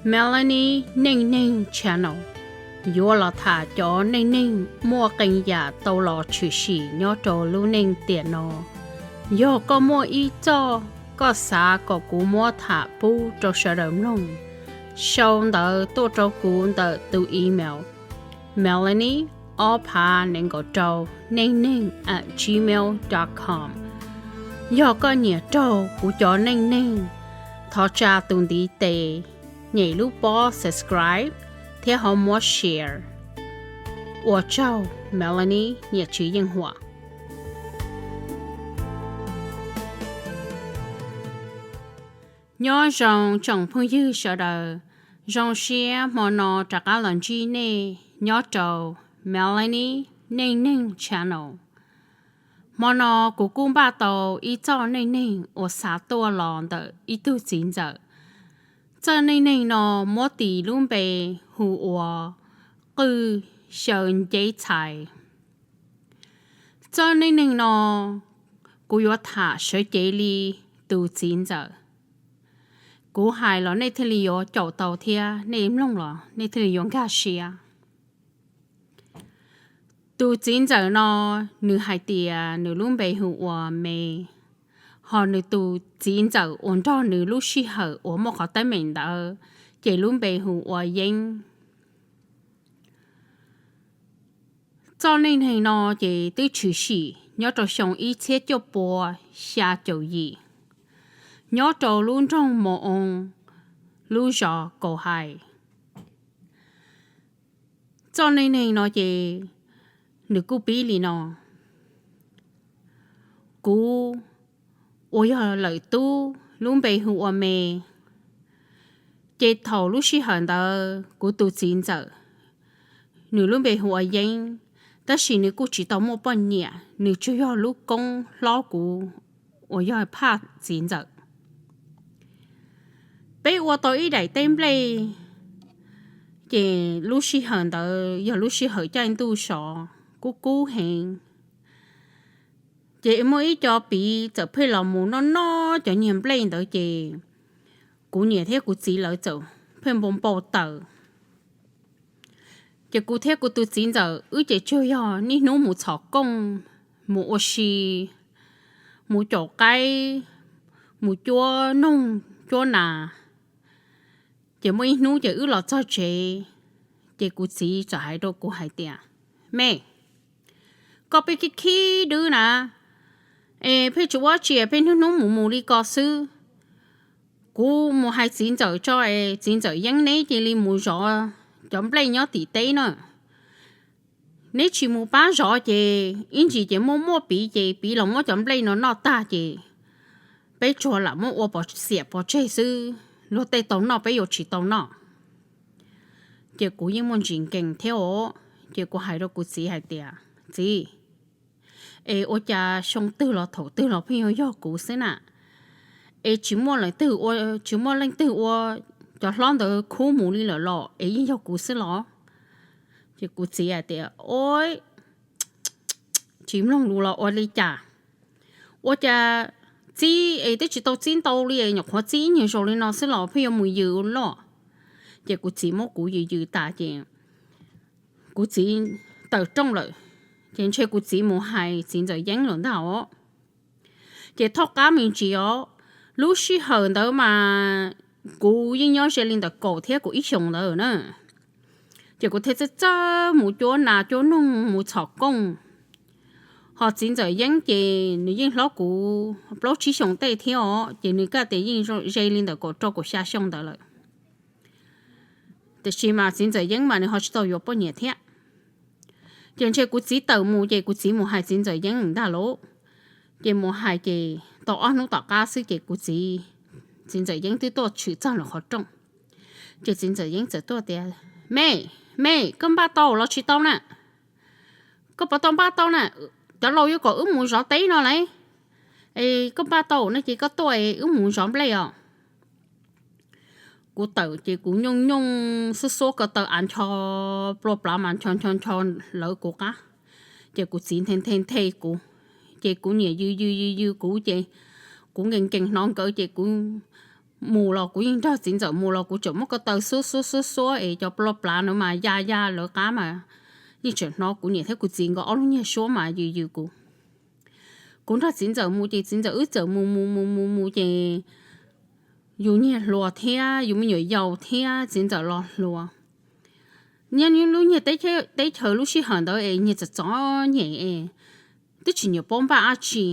Melanie Neej Neeg Channel yuav los tham cov neej neeg muaj qee yam tau los tshwm sim nyob rau lub neej tiam no. Yog koj muaj ib txoj koj xav kom kuv muab tham pub rau sawv daws mloog, sau ntawv tuaj rau kuv ntawm tus email melanie ob phav nees nkaum rau neej neeg at gmail dot com. Yog koj nyiam raug kuv cov neej neeg, thov tsa tus ntiv tes, nyem lub pob subscribe thiab ho muab share. Ua tsaug, Melanie Nyiaj Tswv Yeej Huam. Nyob zoo tsoom phooj ywg sawv daws, zoo siab hmo no rov qab los ntsib nej nyob rau Melanie Neej Neeg Channel. Hmo no kuv kuj npaj tau ib txoj neej neeg uas xav tuaj los ntawm ib tug txiv ntxawm. Txoj neej neeg no muab tis lub npe hu ua Qwj Xyaw Nceb Txhais. Txoj neej neeg no kuv yuav tham sawv cev li tus txiv ntxawm. Kuv hais los nej thiaj li yuav caum tau thiab nej mloog los nej thiaj li yuav nkag siab. Tus txiv ntxawm no nws hais tias nws lub npe hu ua Me, ho nws tus txiv ntxawm uas nrog nws lub sij hawm uas muaj qhov teeb meem ntawd ces lub npe hu ua Yeeb. Txoj neej neeg no ces twb tshwm sim nyob rau xyoo ib txhiab cuaj pua xya caum yim, nyob rau lub nroog Moo Oo, lub zos Kaus Hais. Txoj neej neeg no ces nws kuj pib li no. Kuv uas yog lawv tub lub npe hu ua Me, ces thaum lub sij hawm ntawd kuv tus txiv ntxawm, nws lub npe hu ua Yeeb, tab sis nws kuj tsis tau muaj poj niam, nws tsuas yog lub koob hlob kuv uas yog phaj txiv ntxawm. Peb ua tau ib daim teb nplej, ces lub sij hawm ntawd yog lub sij hawm caij ntuj sov kub kub heev. Ces muaj ib co piv txawm pheej los mus noj noj cov niag nplej ntawd ces kuv niam thiab kuv txiv lawv txawm pheej npau npau taws. Ces kuv thiab kuv tus txiv ntxawm wb ces tsuas yog niaj hnub mus txhom kooj, mus ua si, mus caum qaib, mus cuab noog cuab nas. Ces muaj ib hnub ces wb los txog tsev, ces kuv txiv txawm hais rau kuv hais tias, Me, koj pheej khib khib dwb na, es pheej tsis ua tsi, pheej hnub hnub mus mus li ko xwb. Kuv mus hais txiv ntxawm tso es txiv ntxawm Yeeb neb cia li mus zov cov nplej nyob tim teb na. Neb tsis mus pab zov ces ib ntsis ces muaj muaj piv ces piv los muab cov nplej no noj tag ces peb tsuas lam muab ua pov xiam pov tseg xwb, luag tej tau noj peb yuav tsis tau noj. Ces kuv yeej muaj ntsis nkees thiab os, ces kuv hais rau kuv txiv hais tias, Txiv, es ua cas xyoo twg los thaum twg los pheej yuav yog kuv xwb na? Es tsis muaj leej twg ua, tsis muaj leej twg ua cov hlob ntawd khub mus li lawm los es yeej yog kuv xwb los? Ces kuv txiv hais tias, Ua, tsis mloog lus los ua li cas? Ua cas txib es twb tsis tau txib ntau li, nyuam qhuav txib ib nyuag zaus li no xwb los pheej yuav mus yws loj? Ces kuv txiv muab kuv yws yws tas ces kuv txiv tawm rooj lawm, ces ntshe kuv txiv mus hais txiv ntxawm Yeeb lawm ntag os. Ces thaub qab me ntsis os, lub sij hawm ntawd mas kuv yeej nyob ze li ntawm kaum thiab kaum ib xyoos ntawd na. Ces kuv thiaj txawj txawj mus cuab nas cuab noog mus txhom kooj. Ho txiv ntxawm Yeeb ces nws yeej hlob kuv plaub tsib xyoos tej thiab os, ces nws kaj tias yeej ze li ntawm kaum rau kaum xya xyoo ntawd lawm. Tiam sis mas txiv ntxawm Yeeb mas nws ho tsis tau yuav poj niam thiab. Ces ntshe kuv txiv tawm mus ces kuv txiv mus hais txiv ntxawm Yeeb ntag lauj. Ces mus hais ces tau ob hnub tom qab xwb ces kuv txiv, txiv ntxawm Yeeb twb tuaj tshwm txog nws qhov rooj. Ces txiv ntxawm Yeeb txawm tuaj tias, Me, Me, koj npaj tau los tsis tau na? Koj puas tau npaj tau na? Cov laus yuav kom wb mus zov teb no lauj. Es koj npaj tau no ces koj tuaj es wb mus zov nplej os. Kuv tawm ces kuv nyooj nyooj xuab xuab ko taw av ncho, plua plav mas ncho ncho ncho lawv kuv qab. Ces kuv txiv nthe nthe nthe kuv, ces kuv niam yws yws yws yws kuv ces kuv nkees nkees hnov nkawd ces kuv mus los kuv yeej nrog txiv ntxawm mus los kuv tseem muab ko taw xuab xuab xuab xuab es cov plab plab no mas ya ya lawv qab mas yeej tseem hnov kuv niam thiab kuv txiv nkawd ob lub niag suab mas yws yws kuv. Kuv nrog txiv ntxawm mus ces txiv ntxawm wb txawm mus mus mus mus mus ces yus niag hluas thiab yus me nyuam yaus thiab txiv ntxawm los hluas. Nyob lub niag teb chaws lub sij hawm ntawd es nyias txom txom nyem es twb tsis nyiam paub npaj dab tsi,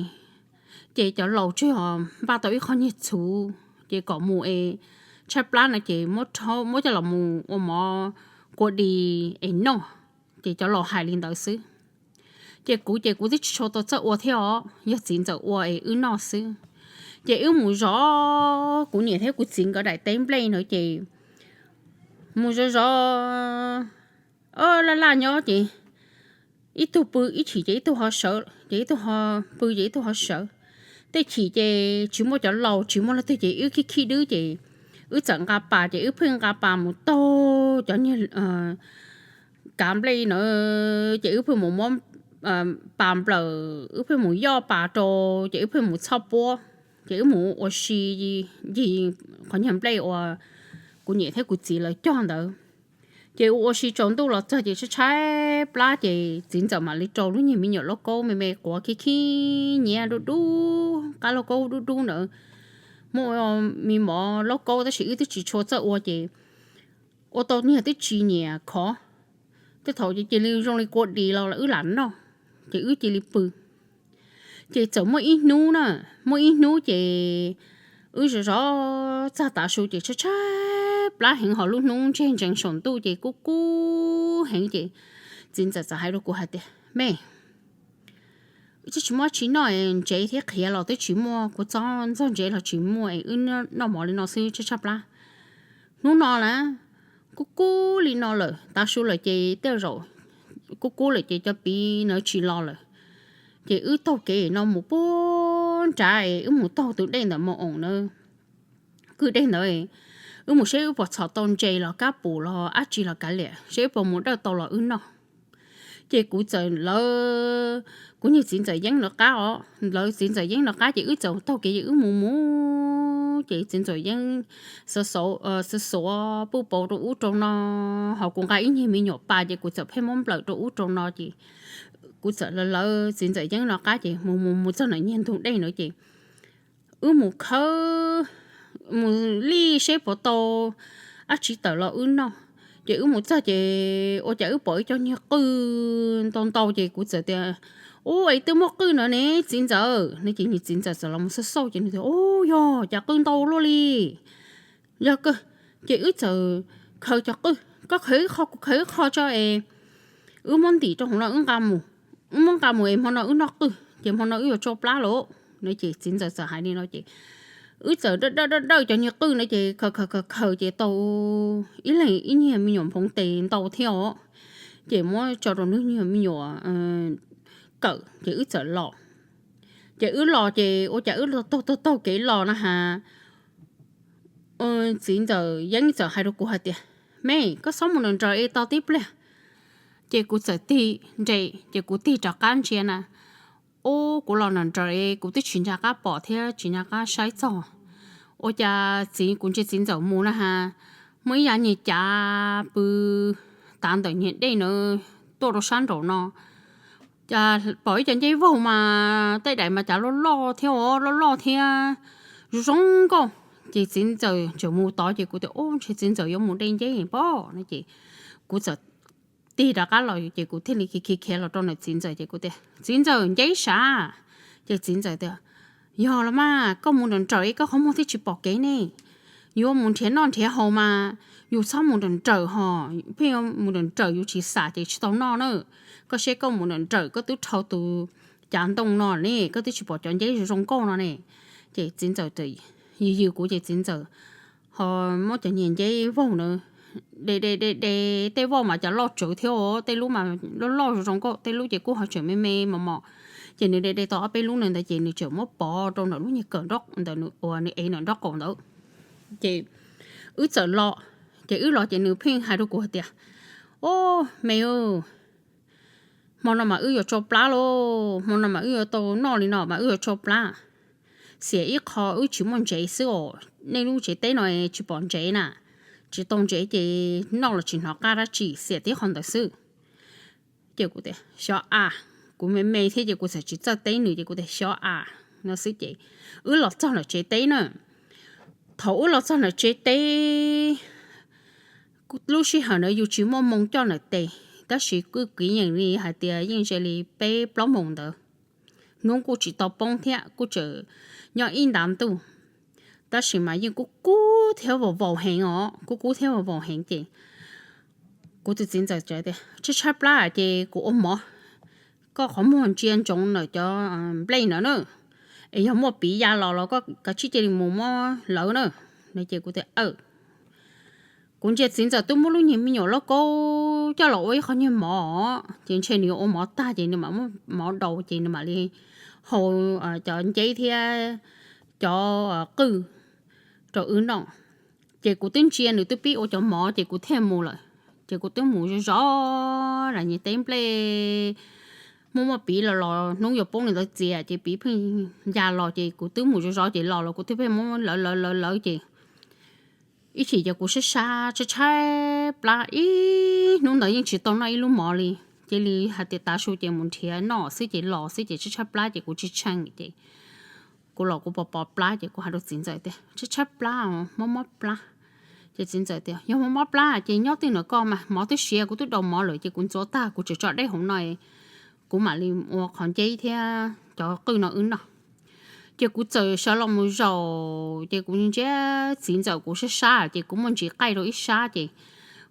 ces cov laus tsuas yog npaj tau ib qho niag txhuv ces kom mus es tshaib plab no ces muab coj los mus ua mov kua dis es noj, ces cov laus hais li ntawd xwb. Ces kuv ces kuv twb tsis tshua tau txawj ua thiab os, yog txiv ntxawm ua es wb noj xwb. Ces wb mus zov kuv niam thiab kuv txiv nkawd daim teb nplej na ces mus zov zov, o, laj laj nyob ces ib tug pw ib chim ces ib tug ho sawv ces ib tug ho pw ces ib tug ho sawv. Tej chim ces tsis muaj cov laus tsis muaj leej twg ces wb khib khib dwb ces wb txawm nqa pas ces wb pheej nqa pas mus taug cov niag kav nplej na, ces wb pheej mus muab pas nplawm, wb pheej mus yoj pas rau, ces wb pheej mus txhoj puab, ces wb mus ua si ncig qhov niag nplej uas kuv niam thiab kuv txiv lawv cog ntawd. Ces ua ua si tsaus ntuj los txog ces tshaib tshaib plab ces txiv ntxawm mam li rau lub niag me nyuam lauj kaub me me quav khib khib nyiab dub dub, qab lauj kaub dub dub ntawd, muab me mov lauj kaub tab sis wb twb tsis tshua txawj ua ces ua tau niag twb tsis nyiam khov. Tej thaum ces cia li zoo li kua dis los wb lam noj, ces wb cia li pw. Ces txawm muaj ib hnub na, muaj ib hnub ces wb zov zov txog tav su ces tshaib tshaib plab heev ho lub hnub ntseg ntsees saum ntuj ces kub kub heev ces txiv ntxawm txawm hais rau kuv hais tias, Me, twb tsis muaj tsi noj, ntsev thiab qhiav los twb tsis muaj, kua txob ntxog ntsev los tsis muaj es wb noj mov li no xwb tshaib tshaib plab. Hnub no na, kub kub li no lawm, tav su lawm ces tej zaum kub kub lawm ces cov piv na tsis los lawm, ces wb taug kev no mus puag nrad es wb mus taug tus dej ntawm Moo Oos na, kwj dej ntawd, wb mus seb wb puas txhom tau ntses los kab pum los dab tsi los kav liam seb wb puas mus dawj tau los wb noj. Ces kuv txawm lawv kuv niag txiv ntxawm Yeeb nram qab os, lawv txiv ntxawm Yeeb nram qab ces wb txawm taug kev ces wb mus mus ces txiv ntxawm Yeeb xuav xuav puj paus rau ub rau no, ho kuv nqa ib niag me nyuam pas ces kuv txawm pheej muab nplawm rau ub rau no ces kuv txawm lawv lawv txiv ntxawm Yeeb nram qab ces mus mus mus txog ntawm niag ntug dej na ces wb mus khawb, mus lij seb puas tau dab tsi tawm los wb noj. Ces wb mus txog ces ua cas wb pom ib co niag qwj ntau ntau ces kuv txawm tias, Ub, es twb muaj qwj no ne txiv ntxawm no ces niag txiv ntxawm txawm los mus xauj xauj ces nws tias, Ub, yog cas qwj ntau luaj li. Yog kawg. Ces wb txawm khaws cov qwj, koj khaws ib qho kuv khaws ib qho tso es wb muab ntim rau hauv no wb nqa mus, wb muab nqa mus es hmo no wb noj qwj ces hmo no wb yuav tsau plab lawm no ces txiv ntxawm txawm hais li no ces wb txawm dawj dawj dawj cov niag qwj no ces khaws khaws khaws khaws ces tau ib leeg ib niag me nyuam nphoov tes ntau thiab os. Ces muab tso rau lub niag me nyuam kawm ces wb txawm los. Ces wb los ces ua cas wb taug taug taug kev los na has, txiv ntxawm Yeeb txawm hais rau kuv hais tias, Me, koj txhob mus nrawm nrawm es tos tib pliag. Ces kuv txawm tig nres ces kuv tig rov qab ntsia na, ub, kuv los nrawm nrawm es kuv twb tsis nco qab pom thiab tsis nco qab saib txog. Ua cas txiv, kuv ntsia txiv ntxawm mus na has, muaj ib yav niag cav pw tav ntawm niag dej na tuaj rau sab nraum no, cas pom ib co ncej vaug mas tej daim mas cav loj loj thiab os, loj loj thiab zoo zoo nkauj. Ces txiv ntxawm tseem mus tod ces kuv tias, Ub, ntshe txiv ntxawm yuav mus de nceb pob no ces kuv txawm tig rov qab los ces kuv thiaj li khiav khiav khiav los rau ntawm txiv ntxawm ces kuv tias, Txiv ntxawm, nceb sav. Ces txiv ntxawm tias, Yog los mas, koj mus nrawm nrawm es koj qhov muag thiaj tsis pom kev ne. Yuav mus nrhiav noj nrhiav haus mas yus txhob mus nrawm nrawm ho, pheej yuav mus nrawm nrawm yus tsis xam ces tsis tau noj na. Koj saib koj mus nrawm nrawm koj twb dhau tus cav ntoo no ne, koj twb tsis pom cov nceb zoo zoo nkauj no ne. Ces txiv ntxawm yws yws kuv ces txiv ntxawm ho muab cov niag nceb vaug na de de de de, tej voj mas cov loj tsawv thiab os, tej lub mas loj loj zoo zoo nkauj, tej lub ces kuj ho tseem me me mos mos. Ces nws de de tau ob peb lub na ntawd ces nws tseem muab pov rau ntawm lub niag kawm nrab ntawm nws uas nws ev ntawm nraub qaum ntawd. Ces wb txawm los, ces wb los ces nws pheej hais rau kuv hais tias, Ob, me, hmo no mas wb yuav tsau plab lauj, hmo no mas wb yuav tau noj li no mas wb yuav tsau plab. Xiam ib qho wb tsis muaj ntsev xwb os, nej lub tsev teb no tsis pom ntsev na, tsis tau ntsev ces noj los tsis hnov qab dab tsi, xiam tib qho ntawd xwb. Ces kuv tias xyov a, kuv me me thiab ces kuv txawm tsis txawj teb nws ces kuv tias xyov a no xwb ces wb los txog nram tsev teb na. Thaum wb los txog nram tsev teb, lub sij hawm ntawd yus tsis muaj moo coj ntawm tes, tab sis kuj kwv yees li hais tias yeej ze li peb plaub moos ntawd. Hnub kuj tsis tau poob thiab kuj tseem nyob ib ntav ntuj, tab sis mas yeej kub kub thiab vau vau heev os, kub kub thiab vau vau heev ces kuv tus txiv ntxawm tias tshaib tshaib plab ces kuv ua mov, koj qhov muag ntsia ntsoov ntawm cov nplej ntawd na, es yog muaj piv ya los los koj kav tsij cia li mus muab lawv na. Ces kuv tias kuv ntsia txiv ntxawm twb muab lub nyuag me nyuam lauj kaub coj los ua ib qho nyuag mov, ces ntshe nws yuav ua mov tag ces nws mam muab mov daus ces nws mam li hau cov nceb thiab cov qwj rau wb noj. Ces kuv twb ntsia nws twb pib ua cov mov ces kuv thiaj mus lawm. Ces kuv twb mus zov zov lam nyuag teb nplej, muaj muaj piv los los hnub yuav poob li ntawd txias ces piv pheej ya los ces kuv twb mus zov zov ces los los kuv twb pheej muab lawv lawv lawv lawv ces ib chim ces kuv sab sab tshaib tshaib plab ib hnub ntawd yeej tsis tau noj ib lub mov li. Cia li hais tias tav su ces mus nrhiav noj xwb ces los xwb ces tshaib tshaib plab ces kuv tsis tshee ces kuv los kuv pos pos plab ces kuv hais rau txiv ntxawm tias tshaib tshaib plab, mob mob plab. Ces txiv ntxawm tias yog mob mob plab ces nyob twj ywm koj mas, mov twb siav kuv twb daus mov lawm ces kuv ntxuav tag kuv tseem tso dej hauv no, kuv mam li ua qhov nceb thiab cov qwj no wb noj. Ces kuv txawm sawv los mus zaum ces kuv ntsia txiv ntxawm kuv sab sab ces kuv muaj ntsis qaij rau ib sab ces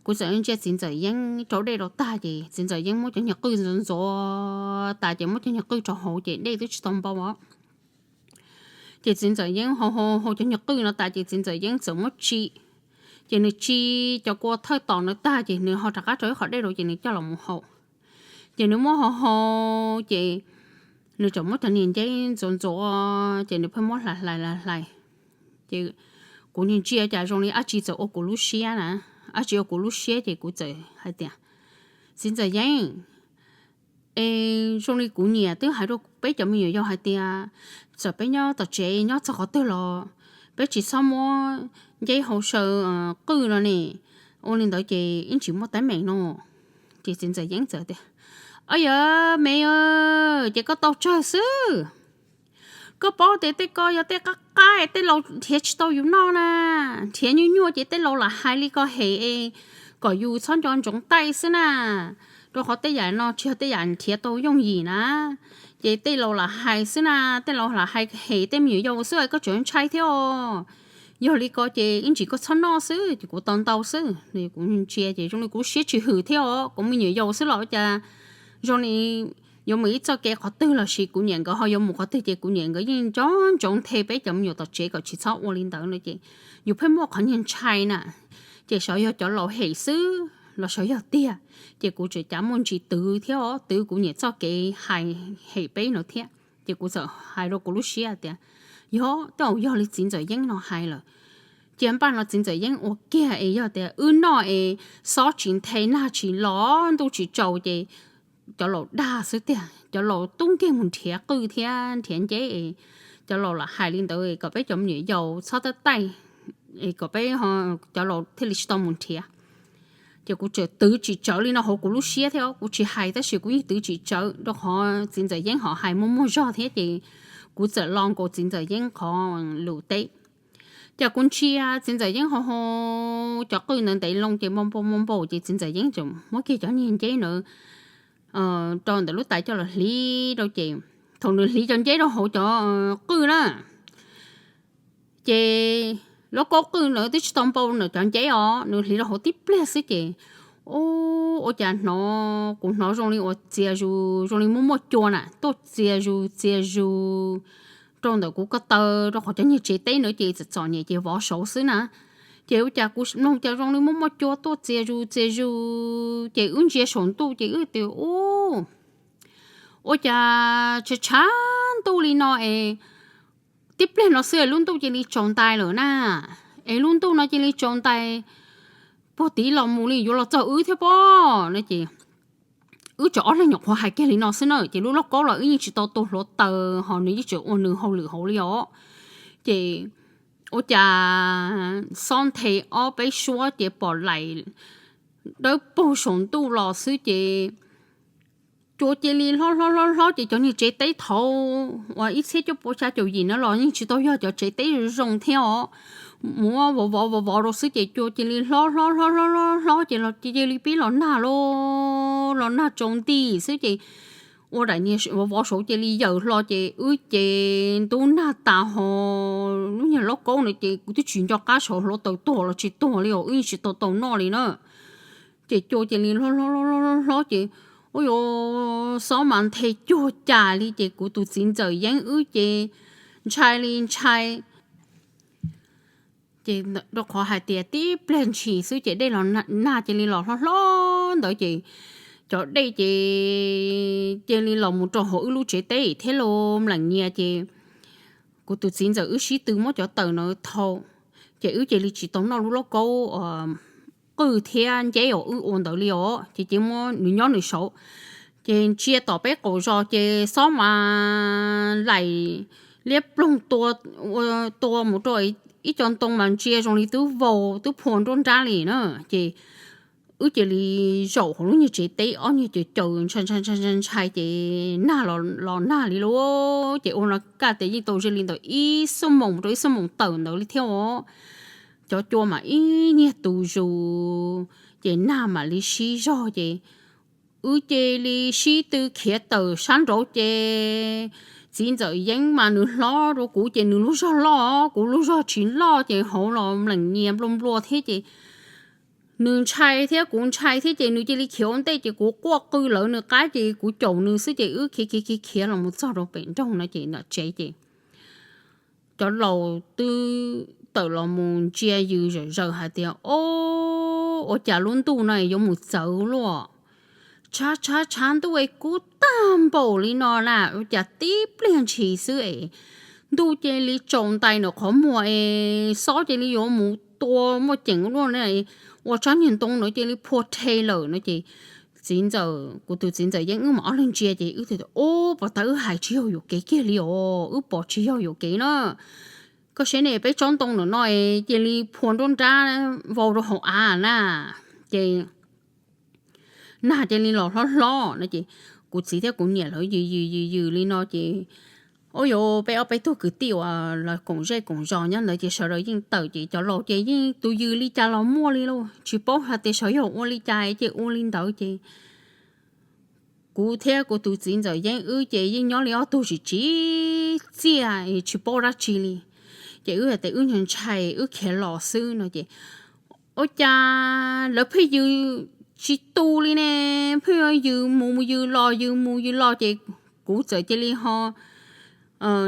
kuv txawm ntsia txiv ntxawm yeeb rau dej rau tag ces txiv ntxawm yeeb muab cov nyuag qwj ntxuav ntxuav tas ces muab cov nyuag qwj rau hauv ces dej twb tsis tau npau os. Ces txiv ntxawm yeeb hau hau hau cov nyuag qwj no tas ces txiv ntxawm yeeb txawm muab tsi, ces nws tsi cov kua thawj tom no tag ces nws ho rov qab rau ib qhov dej rau ces nws coj los mus hau. Ces nws muab hau hau ces nws tseem muab cov niag nceb ntxuav ntxuav ces nws pheej muab hlais hlais hlais hlais. Ces kuv ntsia cas zoo li dab tsi txawm ua kuv lub siab na, dab tsi ua kuv lub siab ces kuv txawm hais tias txiv ntxawm yeeb, es zoo li kuv niam twb hais rau peb cov me nyuam yaus hais tias txawm peb nyob tom tsev nyob txog qhov twg los peb tsis txhob muab nceb hau saw qwj no ne, ua li ntawd ces ib ntsis muaj teeb meem no. Ces txiv ntxawm yeeb txawm tias ob yog me, ces koj tau tsawg xwb. Koj paub tias tej ko yog tej qab qab tej laus nrhiav tsis tau yus noj na, nrhiav nyuaj nyuaj ces tej laus lam hais li ko hem kom yus txhob nco ntsoov taij xwb na, rau qhov tej yam no tsis yog tej yam nrhiav tau yooj yim na, ces tej laus lam hais xwb na, tej laus lam hais hem tej me nyuam yaus xwb koj tseem ntshai thiab os. Yog li ko ces ib ntsis koj txhob noj xwb ces kuv tau ntau xwb. Kuv ntsia ces zoo li kuv siab tsis hwm thiab os, kuv me nyuam yaus xwb los cas zoo li yuav mus ib txoj kev qhov twg los sis kuv niam nkawd ho yuav mus qhov twg ces kuv niam nkawd yeej nco ntsoov nthe peb cov me nyuam tom tsev kom tsis txhob ua li ntawd no ces yus pheej muaj qhov niag ntshai na. Ces xyov yog cov laus hem xwb los xyov yog tiag, ces kuv tseem cav muaj ntsis twv thiab os, twv kuv niam txoj kev hais hem peb no thiab. Ces kuv txawm hais rau kuv lub siab tias yog tej zaum yog li txiv ntxawm yeeb no hais lawm. Cia npaj no txiv ntxawm yeeb ua kiag es yog tias wb noj es xob tsis nthe nag tsis los ntuj tsis tsaus ces cov laus dag xwb tiag, cov laus tub nkeeg mus nrhiav qwj thiab nrhiav nceb es cov laus lam hais li ntawd kom peb cov me nyuam yaus txhob tab taij es kom peb, cov laus thiaj li tsis tau mus nrhiav. Ces kuv tseem twv tsis tsawv li no hauv kuv lub siab thiab, kuv tsis hais tab sis kuv yeej twv tsis tsawv rau qhov txiv ntxawm yeeb ho hais muaj muaj zog thiab ces kuv txawm lo nkaus txiv ntxawm yeeb qhov lus teb. Ces kuv ntsia txiv ntxawm yeeb hau hau cov qwj ntawd ntev loo ces npau npau npau npau ces txiv ntxawm yeeb tseem muab kiag cov niag nceb ntawd rau ntawm lub tais coj los hliv rau ces thaum nws hliv cov nceb rau hauv cov qwj na, ces lub kaub qwj ntawd twb tsis tau npau ntawm cov nceb os, nws hliv rau hauv tib pliag xwb ces ua cas hnov, kuv hnov zoo li uas txias zus zoo li muaj muaj cua na tuaj txias zus txias zus rau ntawm kuv ko taw rau qhov cov niag tsev teb ntawd ces txom txom nyem ces vov saud xwb na. Ces ua cas kuv mloog cas zoo li muaj muaj cua tuaj txias zus txias zus ces wb ntsia saum ntuj ces wb tias u, ua cas tshav tshav ntuj li no es tib pliag no xwb es lub ntuj cia li tsaus ntais lawm na, es lub ntuj no cia li tsaus ntais puag tid los mus li yuav los txog wb thiab pob no ces wb tseem ob leeg nyuam qhuav hais kiag li no xwb na ces lub lauj kaub los wb yeej tsis tau tua hluav taws ho nws yeej tseem ua nws hauj lwm hauv li os. Ces ua cas xob nthe ob peb suab ces pom laim dawb paug saum ntuj los xwb ces cua cia li hlob hlob hlob hlob ces cov niag tsev teb thaud uas ib txhiab cuaj pua xya caum yim no los yeej tsis tau yog cov tsev teb zoo thiab os. Muab vov vov vov vov rau xwb ces cua cia li hlob hlob hlob hlob hlob ces los cia li pib los nag los los nag tsaus nti xwb ces ua daim niag vov vov saud cia li yaws hlo ces wb ces ntub nag tas hos lub niag lauj kaub no ces kuv twb tsis nco qab saud hluav taws tuag los tsis tuag li os, wb yeej tsis tau tau noj li na. Ces cua cia li hlob hlob hlob hlob ces ua xob mas nthe cuag cas li ces kuv tus txiv ntxawm yeeb wb ces ntshai li ntshai. Ces rau qhov hais tias tib pliag ntshis xwb ces dej los nag cia li los hlob hlob ntawd ces cov dej ces cia li los mus rau hauv wb lub tsev teb thiab los mleem nyias ces kuv tus txiv ntxawm wb sib tw muab cov taws no thau, ces wb cia li tsis tau noj lub lauj kaub qwj thiab nceb uas wb ua ntawd li os ces cia muab nws nyob nws saud. Ces ntsia tom peb qaum zos ces xob mas laim liab ploog tua mus rau ib co ntoo mas ntsia zoo li twb vau twb phua nruab nrab li na. Ces wb cia li zaum hauv lub niag tsev teb ob niag caws caws ntshai ntshai ntshai ces nag los nag li lauj. Ces ua no kaj tias yeej tau ze li ntawm ib xuab moos rau ib xuab moos tawm ntawd li thiab os. Cov cua mas ib niag tus zus, ces nag mam li sib zog ces wb cia li sib tw khiav tawm sab nraud ces txiv ntxawm yeeb mas nws hlob rau kuv ces nws lub zog loj, kuv lub zog tsis loj ces hauv los mleem nyias nplua nplua thiab ces nws ntshai thiab kuv ntshai thiab ces nws cia li khiav ua ntej ces kuv quaj qw lawv nws qab ces kuv caum nws xwb ces wb khiav khiav khiav khiav los mus txog rau pem nroog no ces nram tsev ces cov laus twb tawm los mus ntsia yws zawm zaws hais tias, Ob, ua cas lub ntuj no yuav mus txawv luaj? Tshav tshav tshav ntuj es kub tag npaum li no na, ua cas tib pliag ntshis xwb es ntuj cia li tsaus ntais ntawm qhov muag es xob cia li yuav mus tua muaj ceem luaj, ua tsab niag ntoo ntawd cia li phua rhe lawm no ces txiv ntxawm, kuv tus txiv ntxawm yeeb wb mam ob leeg ntsia ces wb tias, Ub, puas tas wb hais tsis yog yuam kev kiag li os, wb pom tsis yog yuam kev na. Koj saib ne, peb tsob ntoo ntawm no cia li phua nruab nrab vau rau hauv av na. Ces nag cia li los hlob hlob no ces kuv txiv thiab kuv niam lawv yws yws yws yws li no ces, ua yuav peb ob peb tug kwv tij uas los koom zej koom zos nyob ntawd ces sawv daws yeej tawm ces cov laus ces yeej tus yws li cas los muaj li lauj, tsis paub hais tias xyov yog ua li cas ces ua li ntawd ces kuv thiab kuv tus txiv ntxawm yeeb wb ces yeej nyob li ob tug tsis tsim txiaj tsis paub dab tsi li. Ces wb hais tias wb ntshai ntshai wb khiav los xwb no ces ua cas lawv pheej yws tsis tu li ne, pheej yws mus yws los yws mus yws los ces kuv txawm cia li ho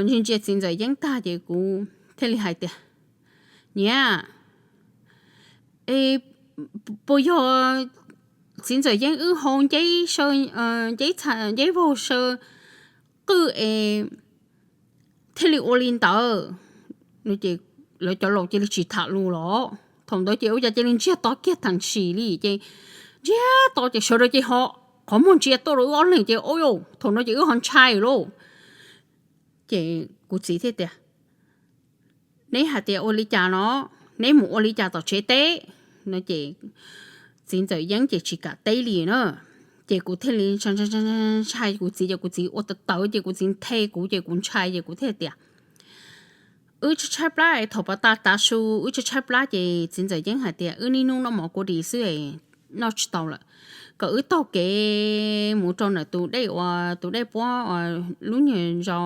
ntsia ntsia txiv ntxawm yeeb tag ces kuv thiaj li hais tias, Niam, puas yog txiv ntxawm yeeb wb hau nceb vaug saw qwj es thiaj li ua li ntawd? Lawv cov laus cia li tsis tham lus los thaum ntawd ces ua cas cia li ntsiag to kiag tam sim li ces ntsiag to ces sawv daws ces ho qhov muag ntsia tuaj rau wb ob leeg ces, Ub, thaum no ces wb ho ntshai lauj. Ces kuv txiv thiaj tias, Neb hais tias ua li cas no, neb mus ua li cas tom tsev teb no ces txiv ntxawm yeeb ces tsis kam teb li na. Ces kuv thiaj li ntshai, kuv txiv ces kuv txiv ua tawv tawv ces kuv txiv nthe kuv ces kuv ntshai ces kuv thiaj tias, Wb tshaib tshaib plab, thaum pas tas tav su wb tshaib tshaib plab ces txiv ntxawm yeeb hais tias wb niaj hnub noj mov kua dis xwb, noj tsis tau lawm, kom wb taug kev mus rau ntawm tus dej uas tus dej puab uas lub nyuag zos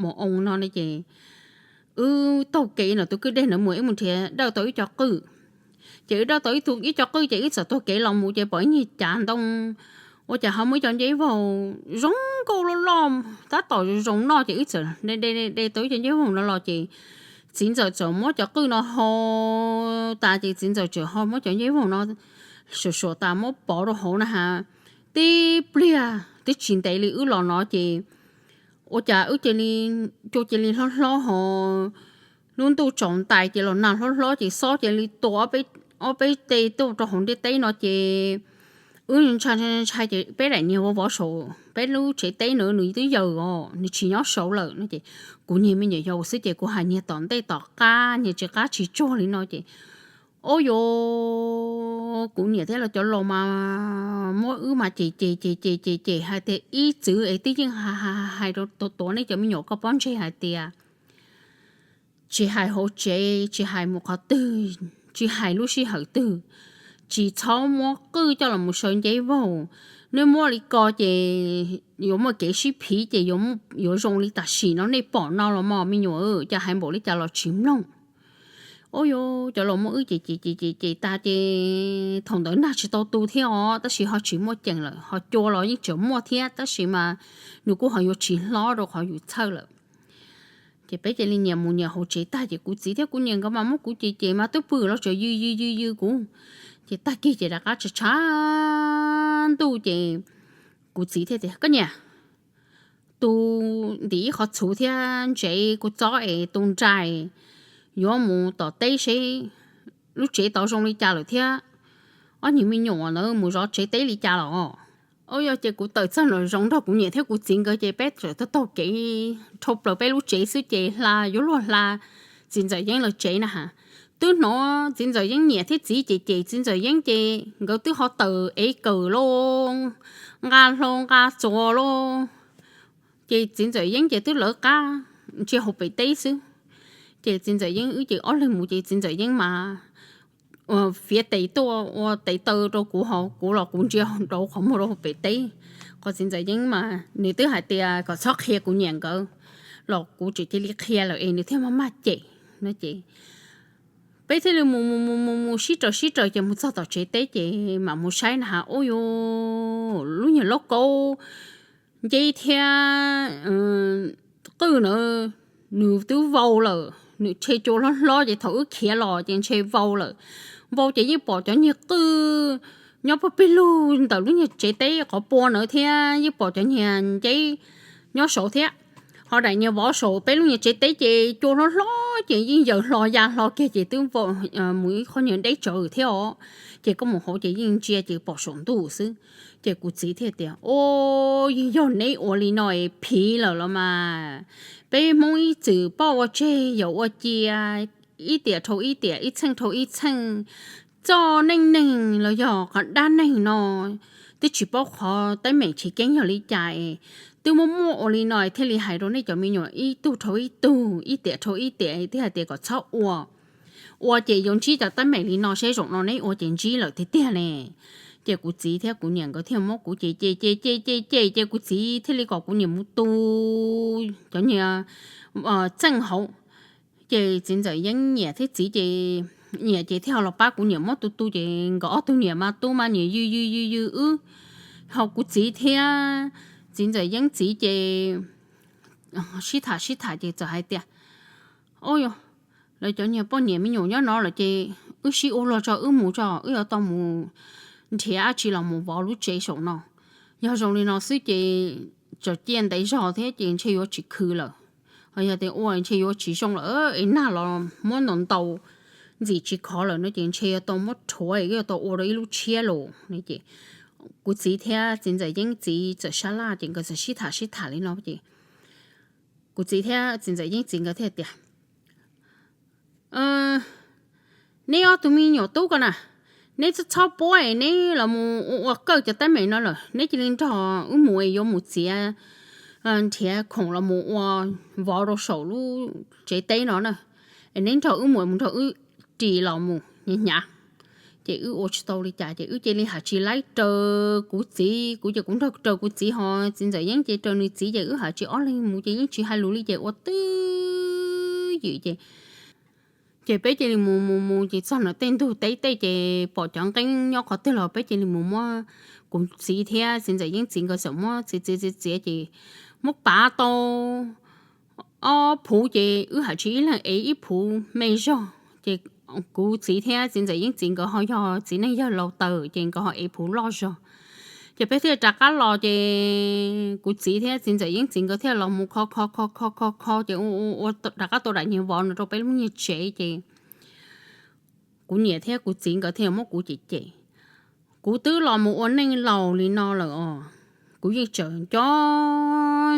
Mos Oo no ne ces wb taug kev ntawm tus kwj dej ntawd mus, wb mus nrhiav dawj tau ib co qwj. Ces wb dawj tau ib tug ib co qwj ces wb txawm taug kev los mus ces pom ib nyuag cav ntoo ua cas ho muaj ib co nceb vaug zoo nkauj loj loj tab tom zoo noj ces wb txawm de de de tau ib co nceb vaug no los ces txiv ntxawm txawm muab cov qwj no hau tas ces txiv ntxawm txawm ho muab cov nceb vaug no suam suam tas muab pov rau hauv na has. Tib pliag twb tsis ntev li wb los no ces ua cas wb cia li, cua cia li hlob hlob ho lub ntuj tsaus ntais ces los nag hlob hlob ces xob cia li tua ob peb teg tuaj rau hauv ntiaj teb no ces wb ntshai ntshai ces peb daim niag vov vov saum peb lub tsev teb no nws twb yaws os, nws tsis nyob saud lawm no ces kuv niag me nyuam yaus xwb ces kuv hais niag tom ntej tom qab, niag tsis qab tsis tsuag li no ces, ua rau kuv niam thiab los cov laus mas muab wb mas ces ces ces ces ces ces hais tias ib txwv es twb yeej hais hais rau tuav nej cov me nyuam koj pob ntseg hais tias tsis hais hauv tsev, tsis hais mus qhov twg, tsis hais lub sij hawm twg, tsis txhob muab qwj coj los mus saw nceb vaug. Nej muab li ko ces yuav muaj kev sib phiv ces yuav zoo li tam sim no nej pom no los mas me nyuam, cas hais npaum li cas los tsis mloog. Ua rau cov laus muab wb ces ces ces ces ces tag ces thaum ntawd nag tsis tau tu thiab os, tab sis ho tsis muaj ceem lawm, ho cua los yeej tseem muaj thiab tab sis mas nws kuj ho yuav tsis hlob rau qhov yus txhawj lawm. Ces peb cia li nyias mus nyias hauv tsev tag ces kuv txiv thiab kuv niam nkawd mas muab kuv ces ces mas twb pw los tseem yws yws yws yws kuv. Ces tag kis ces rov qab tshav tshav ntuj ces kuv txiv thiaj tias koj niam, tu ntim ib qhov txhuv thiab ntsev kua txob es tu nra, yuav mus tom teb seb lub tsev tod zoo li cas lawm thiab ob niag me nyuam ntawd mus zov tsev teb li cas los. Ua rau ces kuv tawm txog nraum zoov nrog kuv niam thiab kuv txiv nkawd ces peb txawm taug taug kev dhau plaws peb lub tsev xwb ces hla yuav luag hla txiv ntxawm Yeeb lawv tsev na has. Twb hnov txiv ntxawm Yeeb niam thiab txiv ces ces txiv ntxawm Yeeb ces nkawd twb ho tawm ev kawm lauj, nqa hlau nqa txuas lauj. Ces txiv ntxawm Yeeb ces twb lawv qab ntsia hauv pem teb xwb. Ces txiv ntxawm Yeeb wb ces ob leeg mus ces txiv ntxawm Yeeb mas fiav tes tuaj ua tes taw rau kuv ho kuv los kuv ntsia rau qhov muag rau hauv pem teb. Qhov txiv ntxawm Yeeb mas nws twb hais tias kom txhob qhia kuv niam nkawd los kuv tseem cia li qhia lawm es nws thiaj maj maj cem no ces peb thiaj li mus mus mus mus mus sib raws sib raws ces mus txog tom tsev teb ces mam mus saib na has, ua rau lub nyuag lauj kaub nceb thiab qwj na nws twb vau lawm, nws ntshe cua hlob hlob ces thaum wb khiav los ces ntshe vau lawm. Vau ces yeej pom cov niag qwj nyob pag pig lug ntawm lub nyuag tsev teb qhov pua na thiab yeej pom cov niag nceb nyob saud thiab. Ho daim niag vov saum peb lub nyuag tsev teb ces cua hlob hlob ces yeej yaws hlo ya hlo kiag ces twb mus ib qho niag deb tsawv thiab os. Ces koj mus hauv ces yeej ntsia ces pom saum ntuj xwb. Ces kuv txiv thiaj tias, o, yog neb ua li no es phiv lawm los mas. Peb Hmoob ib txwm poj ua tseg yawm ua cia, ib tiam dhau ib tiam, ib txheej dhau ib txheej. Txoj neej neeg los yog qhov dab neeg no twb tsis paub qhov teeb meem tsis keeb yog li cas es twb muaj muaj ua li no thiaj li hais rau nej cov me nyuam ib tug dhau ib tug, ib tiam dhau ib tiam thiaj hais tias kom txhob ua. Ua ces yuav ntsib cov teeb meem li no seb zaum no neb ua ces ntsib lawm tiag tiag ne. Ces kuv txiv thiab kuv niam nkawd thiaj muab kuv ces ces ces ces ces ces ces kuv txiv thiaj li kom kuv niam mus tu cov niag txeej hauv. Ces txiv ntxawm Yeeb niam thiab txiv ces, niam ces thiaj los pab kuv niam muab tu tu ces nkawd ob tug niam mas tu mas niam yws yws yws yws wb. Ho kuv txiv thiab txiv ntxawm Yeeb txiv ces sib tham sib tham ces txawm hais tias, o, lawv cov niag poj niam me nyuam nyob no lawm ces wb sib ua luag tso, wb mus tso, wb yuav tau mus nrhiav dab tsi los mus vov lub tsev saum no. Yog zoo li no xwb ces tseem ciaj ntev zog thiab ces ntshe yuav tsis khwv lawm. Ho yog tias ua ntshe yuav tsis zoo lawm es nag los muab ntaus ntaus ntxim tsis khov lawm no ces ntshe yuav tau muab rhuav es yuav tau ua rau ib lub tshiab los ne. Ces kuv txiv thiab txiv ntxawm Yeeb txiv txawm sab laj ces nkawd txawm sib tham sib tham li no ces kuv txiv thiab txiv ntxawm Yeeb txiv nkawd thiaj tias, neb ob tug me nyuam tub ko na, neb txhob txhob puab es neb los mus ua ua kawj cov teeb meem no lawm, neb cia li nrog wb mus es yuav mus txiav nrhiav khoom los mus ua vov rau saum lub tsev teb no na. Es neb nrog wb mus, mus nrog wb ris los mus hnyav hnyav. Ces wb ua tsis tau li cas ces wb cia li hais tsis laib raws kuv txiv, kuv ces kuv nrog raws kuv txiv ho txiv ntxawm Yeeb ces raws nws txiv ces wb hais tsis ob leeg mus ces yeej tsis hais lus li ces ua twj ywm ces ces peb cia li mus mus mus ces txog ntawm tej ntug teb tej ces pom cov nqeeb nyob qhov twg los peb cia li mus muab, kuv txiv thiab txiv ntxawm Yeeb txiv nkawd txawm muab txiav txiav txiav txiav ces muab pav tau ob phuv ces wb hais tsis ib leeg ev ib phuv me zog. Ces kuv txiv thiab txiv ntxawm Yeeb txiv nkawd ho yog txiv neej yawg laus tawm ces nkawd ho ev phuv loj zog. Ces peb thiaj rov qab los ces kuv txiv thiab txiv ntxawm Yeeb txiv nkawd thiaj los mus kho kho kho kho kho kho ces ua rov qab tau daim niag vov no rau peb lub niag tsev ces kuv niam thiab kuv txiv nkawd thiaj muab kuv cem cem. Kuv twb los mus ua neej laus li no lawm os, kuv yeej tseem nco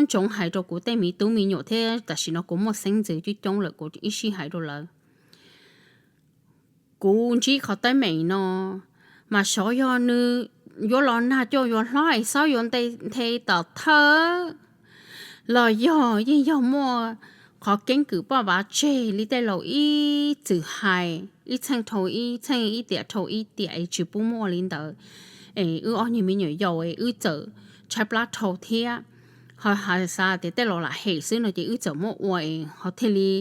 ntsoov hais rau kuv tej me tub me nyuam thiab tam sim no kuv muaj xeeb ntxwv coob coob lawm kuv ib sij hais rau lawv. Kuv ntsib qhov teeb meem no mas xyov yog nws yuav los nag coj yuav hlob es xob yuav nthe tom thawj los yog yeej yog muaj qhov keeb kwm poj vav tseg li tej laus ib txwm hais ib txheej dhau ib txheej ib tiam dhau ib tiam es tsis pub muaj li ntawd. Es wb ob niag me nyuam yaus es wb txawm tshaib plab dhau thiab, ho hais xav tias tej laus lam hem xwb no ces wb txawm muab ua es ho thiaj li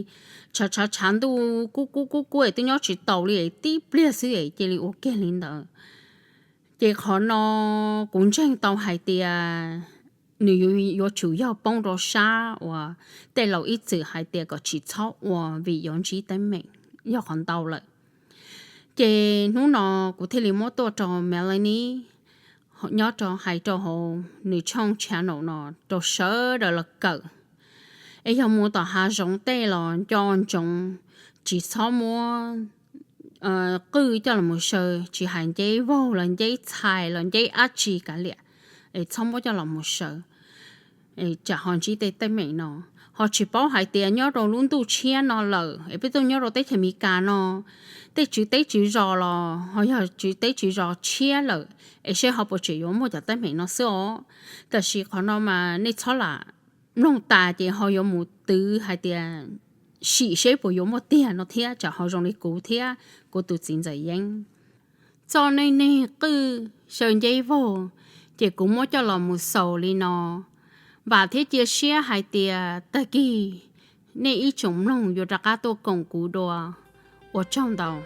tshav tshav tshav ntuj kub kub kub kub es twb nyob tsis taus li es tib pliag xwb es cia li ua kiag li ntawd. Ces qhov no kuv ntseeg tau hais tias nws yuav, yuav tsum yog poob rau sab uas tej laus ib txwm hais tias kom tsis txhob ua vim yuav ntsib teeb meem yog qhov ntau lawm. Ces hnub no kuv thiaj li muab tuaj rau Melanie nyob rau hais rau hauv nws tshooj channel no rau sawv daws los kawm. Es yog mus tom hav zoov tej los nco ntsoov tsis txhob muab qwj coj los mus saw, tsis hais nceb vaug los nceb txhais los nceb dab tsi kav liam, es txhob muab coj los mus saw, tsam ho ntsib tej teeb meem no. Ho tsis paub hais tias nyob rau lub ntuj tshiab no lawm es peb tuaj nyob rau teb chaws Amelikas no, tej tswv teb tswv zos los ho yog tswv teb tswv zos tshiab lawm es seb ho puas tseem yuav muaj cov teeb meem no xwb os. Tab sis qhov no mas nej txhob lam mloog tas ces ho yuav mus twv hais tias sim seb puas yuav muaj tiag no thiab tsam ho zoo li kuv thiab kuv tus txiv ntxawm Yeeb txoj neej neeg qwj saw nceb vaug, ces kuv muab coj los mus xaus li no. Vam thiab cia siab hais tias tag kis nej ib tsoom mloog yuav rov qab tuaj koom kuv dua. Ua tsaug ntau.